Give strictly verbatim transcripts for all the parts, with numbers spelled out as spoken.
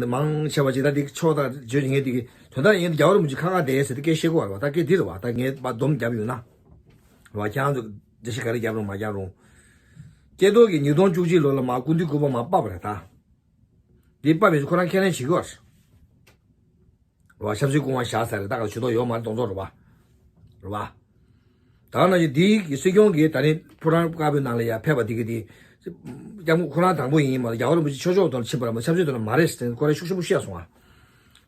མང་ཆེ་བ་ཅིག་ད་འདི་ཕྱོགས་ད་བརྗོད་ངས་འདི་གི་དོན་དག་ཡིན། རྒྱལ་བ་རིན་པོ་ཆེ་ཁ་ཁ་བསྡད་ཟེར་ཏེ་སྐད་བཤད་གོ་བ་རེད་བ། ད་སྐད་འདི་རེད་བ། ད་ངས་པ་སྡོམ་བརྒྱབ་ཡོད་ན་རེད་བ། ཁྱེད་རང་ཚོ་འགྲེལ་བཤད་ག་རེ་བརྒྱབ་རུང་མ་བརྒྱབ་རུང་། སྐལ་རྡོར་གྱིས་ཉིས་སྟོང་བཅུ་གཅིག་ལོ་ལ་མར་སྐུ་མདུན་སྐུ་པར་མར་ཕབ་པ་རེད་ད། འདི་ཕབ་པའི་ཁོ་རང་ཁས་ལེན་བྱེད་ཀྱི་ཡོད་རེད་བ། ཆབ་སྲིད་སྐུ་དབང་བཞག་ས་རེད། ད་ག་ཇུས་གཏོགས་ཡོད་མ་རེད། གདོང་ཚོགས་རེད་བ། རེད་བ། ད་ནང་བཞིན་འདི་གི་སྲིད་སྐྱོང་གིས་ད་ནི་ཕོ་བྲང་དཀར་པོའི་ནང་ལ་ཡར་ཕེབས་པ་འདི་གི་དེ། སྐྱབས་མགོན་ཁོ་རང་དང་པོ་ཡིན་མ་གཏོགས་རྒྱལ་བ་རིན་པོ་ཆེ་ཆོས་ཕྱོགས་དང་ཕྱིན་པ་རེད་མ། ཆབ་སྲིད་དང་མ་རེད་ཟེར་ཁོ་རང་ཤུགས་ཆེན་པོ་བཤད་སོང་ང་།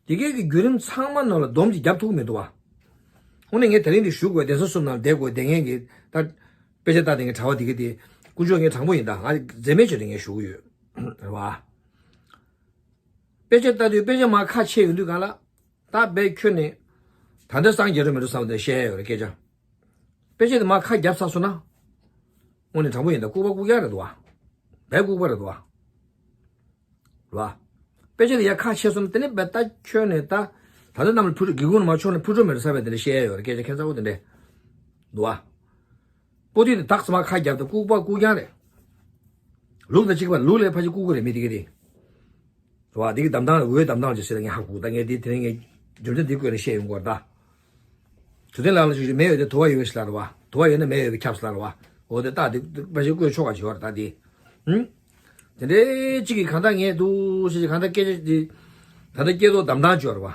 དེ་གའི་གི་བརྒྱུད་རིམ་ཚང་མ་ནང་ལ་སྡོམ་གྱིས་རྒྱབ་ཐུབ་ཀྱི་མི་འདུག་བ། དངོས་གནས་ངས་དེ་རིང་འདི་ཞུ་དགོས། གདན་ས་གསུམ་ནང་བསྡད་དགོས། བསྡད་མཁན་གྱི་ད་དཔེ་ཆ་ལྟ་བསྡད་མཁན་གྲྭ་པ་འདི་ག་དེ་དཀོན་མཆོག་ངས་དྲང་པོ་ཡིན། ད་ང་འཛེམ་མེད་བྱས་ཏེ་ངས་ཞུ་གི་ཡོད་རེད་བ། དཔེ་ཆ་ལྟ་དུས་དཔེ་ཆ་མར་ཁ་ཕྱེ་ཡོང་དུས་སྒང་ལ། ད་དཔེ་ཁྱོན་ནས་ད་ལྟ་སངས་རྒྱས་འགྲོ་མི་འགྲོ་བསམ་སྟེ་བཤད་ཡ་ཡོད་རེད་སྐད་ཆ། དཔེ་ཆ་དེ་མར་ཁ་བརྒྱབ་ཚར་སོང་ན། དངོས་གནས་དྲང་པོ་ཡིན། ད་ལྐུགས་པ་ལྐུགས་རྐྱང་རེད་འདུག་བ། དཔེ་ལྐུགས་པ་རེད་འདུག་བ། རེད་བ། དཔེ་ཆ་དེ་ཡར་ཁ་ཕྱེ་སོང་ན་དེ་ནས་དཔེ་ད་ཁྱོན་ནས་ད། ད་ལྟ་གནམ་ལ་འཕུར། སྒེའུ་ཁུང་ནས་མར་ཕྱོགས་ནས་འཕུར་འགྲོ་མི་འགྲོ་བསམ་པའི་དེ་འདྲ་བཤད་ཡ་ཡོད་རེད། སྐད་ཆ་ཁྱད་མཚར་པོ་དེ་འདྲ་འདུག་བ། པོ་ཏི་དེ་དག་ས་མར་ཁ་བརྒྱབ་སྟེ་ལྐུགས་པ་ལྐུགས་རྐྱང་རེད། ལུག་དང་གཅིག་པ། ལུག་ལས་ཕལ་ཆེར་ལྐུགས་ཀྱི་རེད་མི་དེ་ག་དེ། རེད་བ། འདི་གི་གདམ་ཐང་ལ། འོའི་གདམ་ཐང་ལ་ཅིག་ཟེར་ལ་ངས་ཧ་གོ། ད་ངས་འདི་དེ་རིང་ངས་རྒྱུ་མཚན་འདི་བཀོད་ནས་བཤད་ཡོང་གི་ཡོད་རེད་ད། ཚུལ་ལྡན་ལགས་ལ་ཞུ་ཞུ། མེ་ཡོད་དེ་དུ་བ་ཡོད་ཤི་ལ་རེད་བ། དུ་བ་ཡོད་ན་མེ་ཡོད་པའི་ཁྱབ་སི་ལ་རེད་བ། འོ་དེ་ད་འདི་འདི་ཕལ་ཆེར་བཀོད་ཆོག་ག་ཅིག་ཡོད་རེད་ད་འདི། ཧུམ། དེ་འདྲའི་གཅིག་གིས་གང་ལྟར་ངས་འདུག་ཟེར་གྱི་གང་ལྟར་སྐད་ཆ་འདི། ད་ལྟ་སྐད་ཐོག་གདམ་ཐང་ཅིག་ཡོད་རེད་བ།